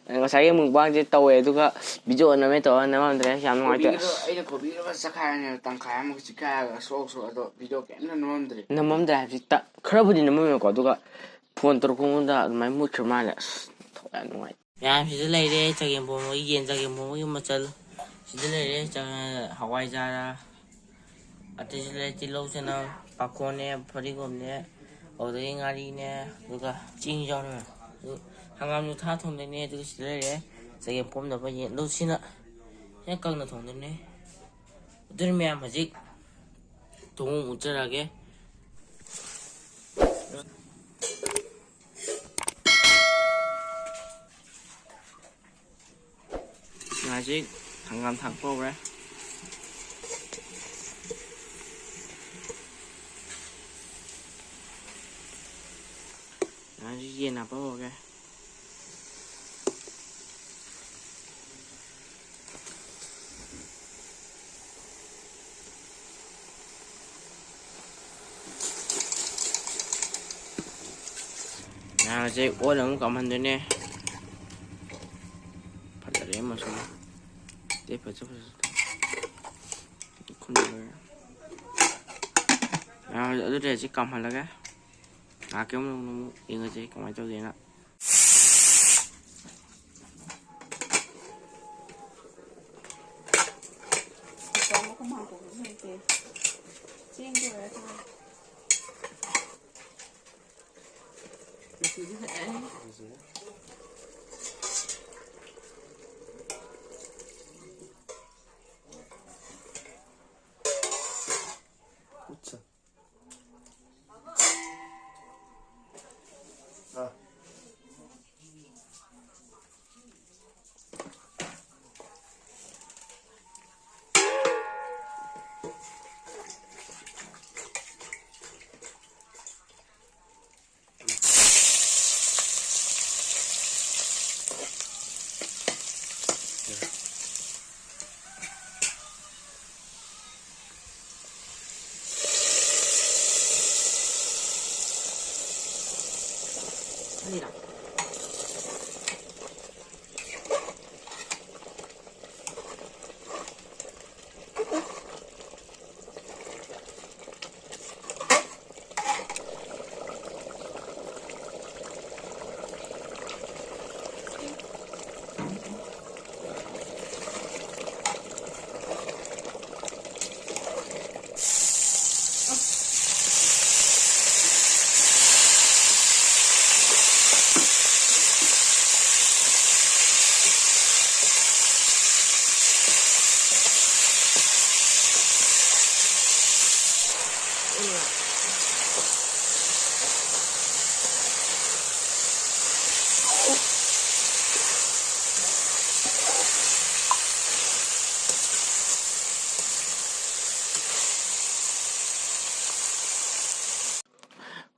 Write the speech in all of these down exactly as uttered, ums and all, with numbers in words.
ꯉꯁꯥꯏꯒꯤ mukbangꯁꯦ ꯇꯧꯋꯦ, ꯑꯗꯨꯒ video ꯅꯝꯃꯦ ꯇꯧꯔ ꯅꯝꯃꯝꯗ꯭ꯔꯦ꯫ ꯌꯥꯝ ꯅꯨꯡꯉꯥꯏꯇꯦ꯫ ꯀꯣꯕꯤꯒꯗꯣ ꯑꯩꯅ ꯀꯣꯕꯤꯒꯗꯣ ꯆꯈꯥꯏꯔꯅꯦꯕ, ꯇꯪꯈꯥꯏ ꯑꯃꯒ ꯆꯤꯛꯈꯥꯏꯔꯒ ꯁꯣꯛ ꯁꯣꯛ, ꯑꯗꯣ video ꯀꯩꯝꯇ ꯅꯝꯃꯝꯗ꯭ꯔꯦ꯫ ꯅꯝꯃꯝꯗ꯭ꯔꯦ ꯍꯥꯏꯕꯗꯤ ꯇ-, ꯈꯔꯕꯨꯗꯤ ꯅꯝꯃꯝꯃꯦꯀꯣ, ꯑꯗꯨꯒ phone ꯇꯧꯔꯛꯄ ꯃꯇꯝꯗ ꯑꯗꯨꯃꯥꯏꯅ ꯃꯨꯠꯈ꯭ꯔ ꯃꯥꯜꯂꯦ꯫ ꯑꯁ, ꯊꯋꯥꯏ ꯌꯥꯝ ꯅꯨꯡꯉꯥꯏꯇꯦ꯫ ꯃꯌꯥꯝ, ꯁꯤꯗ ꯂꯩꯔꯦ ꯆꯒꯦꯝ ꯄꯣꯝꯕꯒꯤ, ꯌꯦꯟ ꯆꯒꯦꯝ ꯄꯣꯝꯕꯒꯤ ꯃꯆꯜ꯫ ꯁꯤꯗ ꯂꯩꯔꯦ ꯆ-, ꯍꯋꯥꯏꯖꯥꯔ, ꯑꯇꯩꯁꯨ ꯂꯩꯔꯦ, ꯇꯤꯜꯍꯧ, ꯆꯅꯝ, ꯄꯥꯐꯣꯔꯅꯦ, ꯐꯗꯤꯒꯣꯝꯅꯦ, ꯑꯗꯨꯗꯒꯤ ꯉꯥꯔꯤꯅꯦ, ꯑꯗꯨꯒ ꯆꯦꯡꯁꯨ ꯌꯥꯎꯔꯦ꯫ ꯑꯗꯨ ꯍꯪꯒꯥꯝꯁꯨ ꯊꯥ ꯊꯣꯡꯗꯣꯏꯅꯦ꯫ ꯑꯗꯨꯒ ꯁꯤꯗ ꯂꯩꯔꯦ ꯆꯒꯦꯝ ꯄꯣꯝꯅꯕ ꯌꯦꯟ꯫ ꯑꯗꯨ ꯁꯤꯅ ꯍꯦꯟꯅ ꯀꯪꯅ ꯊꯣꯡꯗꯣꯏꯅꯦ꯫ ꯑꯗꯨꯅ ꯃꯌꯥꯝ, ꯍꯧꯖꯤꯛ ꯊꯣꯡ ꯎꯠꯆꯔꯛꯑꯒꯦ꯫ ꯍꯧꯖꯤꯛ ꯍꯪꯒꯥꯝ ꯊꯥꯛꯄ ꯍꯧꯔꯦ꯫ ꯍꯧꯖꯤꯛ ꯌꯦꯟ ꯍꯥꯞꯄ ꯍꯧꯔꯒꯦ꯫ ꯉꯥꯁꯦ ꯑꯣꯜꯂ ꯑꯃꯨꯛ ꯀꯥꯝꯍꯟꯗꯣꯏꯅꯦ꯫ ꯐꯖꯔꯦ ꯃꯆꯨ꯫ ꯑꯇꯩ ꯐꯖ ꯐꯖ-, ꯈꯨꯟ ꯂꯣꯏꯔꯦ꯫ ꯉꯥ ꯑꯗꯨꯗꯤ ꯍꯧꯖꯤꯛ ꯀꯥꯝꯍꯜꯂꯒꯦ꯫ ꯉꯥꯏꯍꯥꯛꯀꯤ ꯑꯃꯨꯛ, ꯑꯃꯨꯛ ꯌꯦꯡꯉꯁꯦ ꯀꯃꯥꯏꯅ ꯇꯧꯒꯦꯅ꯫ ꯆꯦꯡꯗꯣ ꯂꯣꯏꯔꯦ ꯊꯥꯡꯒꯠꯂꯣ꯫ ꯃꯆꯨꯁꯦ ꯐꯖꯔꯦ꯫ ꯎꯠꯁ꯫ ꯑꯥ꯫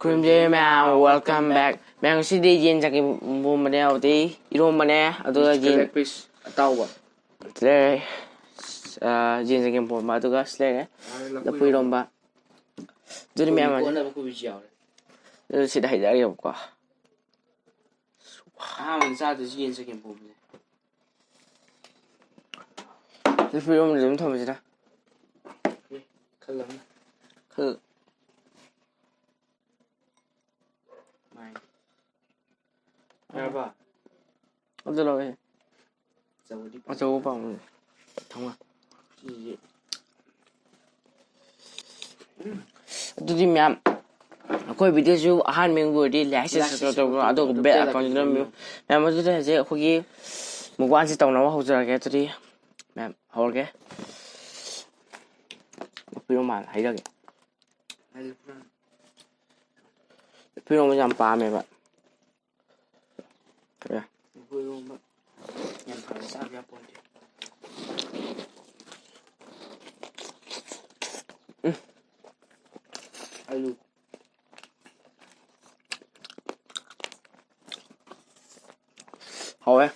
ꯈꯨꯔꯨꯝꯖꯔꯤ ꯃꯌꯥꯝ, welcome back. ꯃꯌꯥꯝ, ꯉꯁꯤꯗꯤ ꯌꯦꯟ ꯆꯒꯦꯝ ꯄꯣꯝꯕꯅꯦ, ꯑꯗꯩ ꯏꯔꯣꯝꯕꯅꯦ, ꯑꯗꯨꯒ ꯌꯦꯟ ꯂꯦꯒ ꯄꯤꯁ ꯑꯇꯥꯎꯕ꯫ ꯂꯩꯔꯦ꯫ ꯑꯥ, ꯌꯦꯟ ꯆꯒꯦꯝ ꯄꯣꯝꯕ, ꯑꯗꯨꯒ ꯁꯤ ꯂꯩꯔꯦ꯫ ꯑꯥ, ꯂꯐꯨ ꯂꯐꯨ ꯏꯔꯣꯝꯕ꯫ ꯏꯔꯣꯝꯕ꯫ ꯑꯗꯨꯗꯤ ꯃꯌꯥꯝ ꯀꯣꯕꯤ ꯀꯣꯠꯅꯕ ꯀꯣꯕꯤꯁꯨ ꯌꯥꯎꯔꯦ꯫ ꯑꯗꯨ ꯁꯤꯗ ꯍꯩꯖꯔꯒꯦꯕꯀꯣ꯫ ꯑꯍꯥꯟꯕꯗ ꯆꯥꯗꯣꯏꯁꯤ ꯌꯦꯟ ꯆꯒꯦꯝ ꯄꯣꯝꯕꯅꯦ꯫ ꯂꯐꯨ ꯏꯔꯣꯝꯕꯗ ꯑꯗꯨꯝ ꯊꯝꯃꯁꯤꯗ꯫ ꯑꯦ, ꯈꯜꯂꯣ꯫ ꯈꯜ- ꯃꯥꯏ꯫ ꯌꯥꯔꯕ? ꯑꯗꯨ ꯂꯧꯋꯦ꯫ ꯑꯆꯧꯕꯗꯤ ꯑꯆꯧꯕ ꯄꯥꯝꯃꯦ꯫ ꯊꯝꯃꯣ꯫ ꯁꯤꯁꯦ꯫ ꯑꯗꯨꯗꯤ ꯃꯌꯥꯝ, ꯑꯩꯈꯣꯏ ꯚꯤꯗꯤꯑꯣꯁꯨ ꯑꯍꯥꯟꯕ ꯌꯦꯡꯕ ꯑꯣꯏꯔꯗꯤ like, share, like, subscribe ꯇꯧꯕꯤꯔꯣ, ꯑꯗꯨꯒ bell icon ꯁꯨ ꯅꯝꯕꯤꯌꯨ꯫ ꯃꯌꯥꯝ, ꯑꯗꯨꯗꯤ ꯍꯧꯖꯤꯛ ꯑꯩꯈꯣꯏꯒꯤ mukbang ꯁꯤ ꯇꯧꯅꯕ ꯍꯧꯖꯔꯒꯦ꯫ ꯑꯗꯨꯗꯤ ꯃꯌꯥꯝ, ꯍꯧꯔꯒꯦ꯫ ꯂꯐꯨ ꯏꯔꯣꯝꯕ ꯍꯥꯟꯅ ꯍꯩꯖꯒꯦ꯫ ꯂꯐꯨ ꯏꯔꯣꯝꯕꯁꯦ ꯌꯥꯝ ꯄꯥꯝꯃꯦꯕ꯫ ꯂꯐꯨ ꯏꯔꯣꯝꯕ ꯌꯥꯝ ꯐꯕ ꯆꯥꯕ ꯌꯥꯄꯣꯟꯇꯦ꯫ ꯎꯝ꯫ ꯑꯂꯨ꯫ ꯍꯥꯎꯋꯦ꯫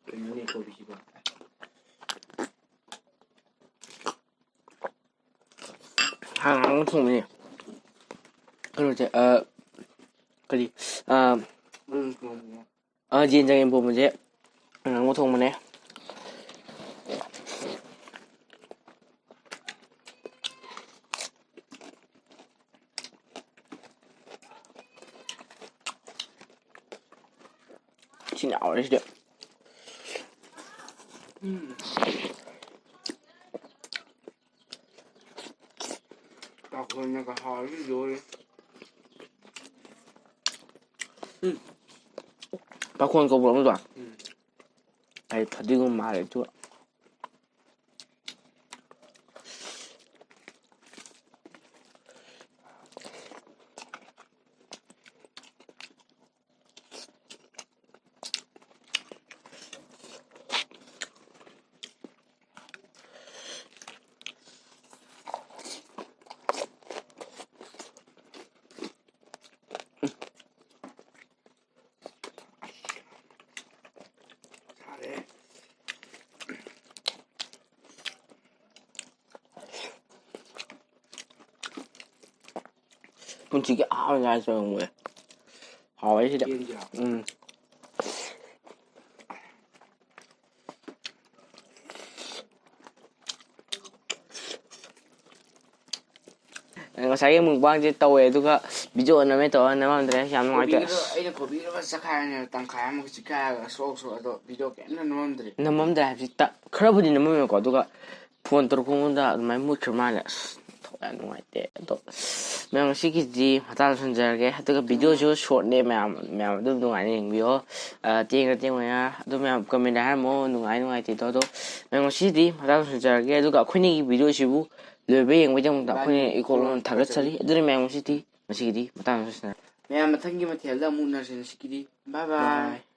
ꯀꯩꯅꯣꯅꯦ ꯀꯣꯕꯤꯁꯤꯕꯣ? ꯍꯥꯟꯅ ꯉꯥꯡꯕ ꯊꯣꯡꯕꯅꯦ꯫ ꯀꯩꯅꯣꯁꯦ, ꯑ, ꯀꯔꯤ, ꯑ, ꯎꯝ, ꯊꯣꯡꯕꯅꯦ꯫ ꯑ, ꯌꯦꯟ ꯆꯒꯦꯝ ꯄꯣꯝꯕꯁꯦ ꯉꯥꯡꯕ ꯊꯣꯡꯕꯅꯦ꯫ ꯊꯤꯅ ꯍꯥꯎꯔꯦ ꯁꯤꯗꯤ꯫ ꯎꯝ꯫ ꯄꯥꯐꯣꯔꯅꯒ ꯍꯥꯎꯔꯗꯤ ꯂꯣꯏꯔꯦ꯫ ꯎꯝ꯫ ꯄꯥꯈꯣꯟ ꯀꯧꯕ꯭ꯔꯣ ꯑꯃꯗꯣ? ꯎꯝ꯫ ꯑꯩ ꯐꯗꯤꯒꯣꯝ ꯃꯥꯜꯂꯦ ꯑꯗꯨꯒ꯫ ꯄꯨꯟꯁꯤꯒꯤ ꯑꯍꯥꯟꯕ ꯉꯥ ꯆꯪꯉꯝꯃꯣꯏ꯫ ꯍꯥꯎꯋꯦ ꯁꯤꯗ꯫ ꯌꯦꯟꯁꯦ ꯍꯥꯎꯋꯦ꯫ ꯎꯝ꯫ ꯉꯁꯥꯏꯒꯤ mukbangꯁꯦ ꯇꯧꯋꯦ, ꯑꯗꯨꯒ video ꯅꯝꯃꯦ ꯇꯧꯔ ꯅꯝꯃꯝꯗ꯭ꯔꯦ꯫ ꯌꯥꯝ ꯅꯨꯡꯉꯥꯏꯇꯦ꯫ ꯀꯣꯕꯤꯒꯗꯣ ꯑꯩꯅ ꯀꯣꯕꯤꯒꯗꯣ ꯆꯈꯥꯏꯔꯅꯦ, ꯇꯪꯈꯥꯏ ꯑꯃꯒ ꯆꯤꯛꯈꯥꯏꯔꯒ ꯁꯣꯛ ꯁꯣꯛ, ꯑꯗꯣ video ꯀꯩꯝꯇ ꯅꯝꯃꯝꯗ꯭ꯔꯦ꯫ ꯅꯝꯃꯝꯗ꯭ꯔꯦ ꯍꯥꯏꯕꯗꯤ ꯇ-, ꯈꯔꯕꯨꯗꯤ ꯅꯝꯃꯝꯃꯦꯀꯣ, ꯑꯗꯨꯒ phone ꯇꯧꯔꯛꯄꯉꯣꯟꯗ ꯑꯗꯨꯃꯥꯏꯅ ꯃꯨꯠꯈ꯭ꯔ ꯃꯥꯜꯂꯦ꯫ ꯑꯁ, ꯊꯋꯥꯏ ꯌꯥꯝ ꯅꯨꯡꯉꯥꯏꯇꯦ꯫ ꯑꯗꯣ ꯃꯌꯥꯝ, ꯉꯁꯤꯒꯤꯗꯤ ꯃꯇꯥꯡ ꯂꯣꯏꯁꯤꯟꯖꯔꯒꯦ꯫ ꯑꯗꯨꯒ videoꯁꯨ shortꯅꯦ, ꯃꯌꯥꯝ, ꯃꯌꯥꯝ ꯑꯗꯨꯝ ꯅꯨꯡꯉꯥꯏꯅ ꯌꯦꯡꯕꯤꯌꯣ꯫ ꯑ, ꯇꯦꯟꯒ ꯇꯦꯟ ꯑꯣꯏꯅ ꯑꯗꯨꯝ ꯃꯌꯥꯝ comment ꯍꯥꯏꯔꯝꯃꯣ, ꯅꯨꯡꯉꯥꯏ ꯅꯨꯡꯉꯥꯏꯇꯦꯗꯣ꯫ ꯑꯗꯣ ꯃꯌꯥꯝ, ꯉꯁꯤꯗꯤ ꯃꯇꯥꯡ ꯂꯣꯏꯁꯤꯟꯖꯔꯒꯦ꯫ ꯑꯗꯨꯒ ꯑꯩꯈꯣꯏꯅꯤꯒꯤ videoꯁꯤꯕꯨ ꯂꯣꯏꯕ ꯌꯦꯡꯕꯒꯤꯗꯃꯛꯇ ꯑꯩꯈꯣꯏꯅ ꯏꯀꯣꯛ ꯂꯣꯟꯅ ꯊꯥꯒꯠꯆꯔꯤ꯫ ꯑꯗꯨꯅ ꯃꯌꯥꯝ, ꯉꯁꯤꯗꯤ, ꯉꯁꯤꯒꯤꯗꯤ ꯃꯇꯥꯡ ꯂꯣꯏꯁꯤꯟꯖꯔꯒꯦ꯫ ꯃꯌꯥꯝ, ꯃꯊꯪꯒꯤ ꯃꯊꯦꯜꯗ ꯑꯃꯨꯛ ꯎꯅꯔꯁꯤ꯫ ꯉꯁꯤꯒꯤꯗꯤ bye bye꯫ Bye꯫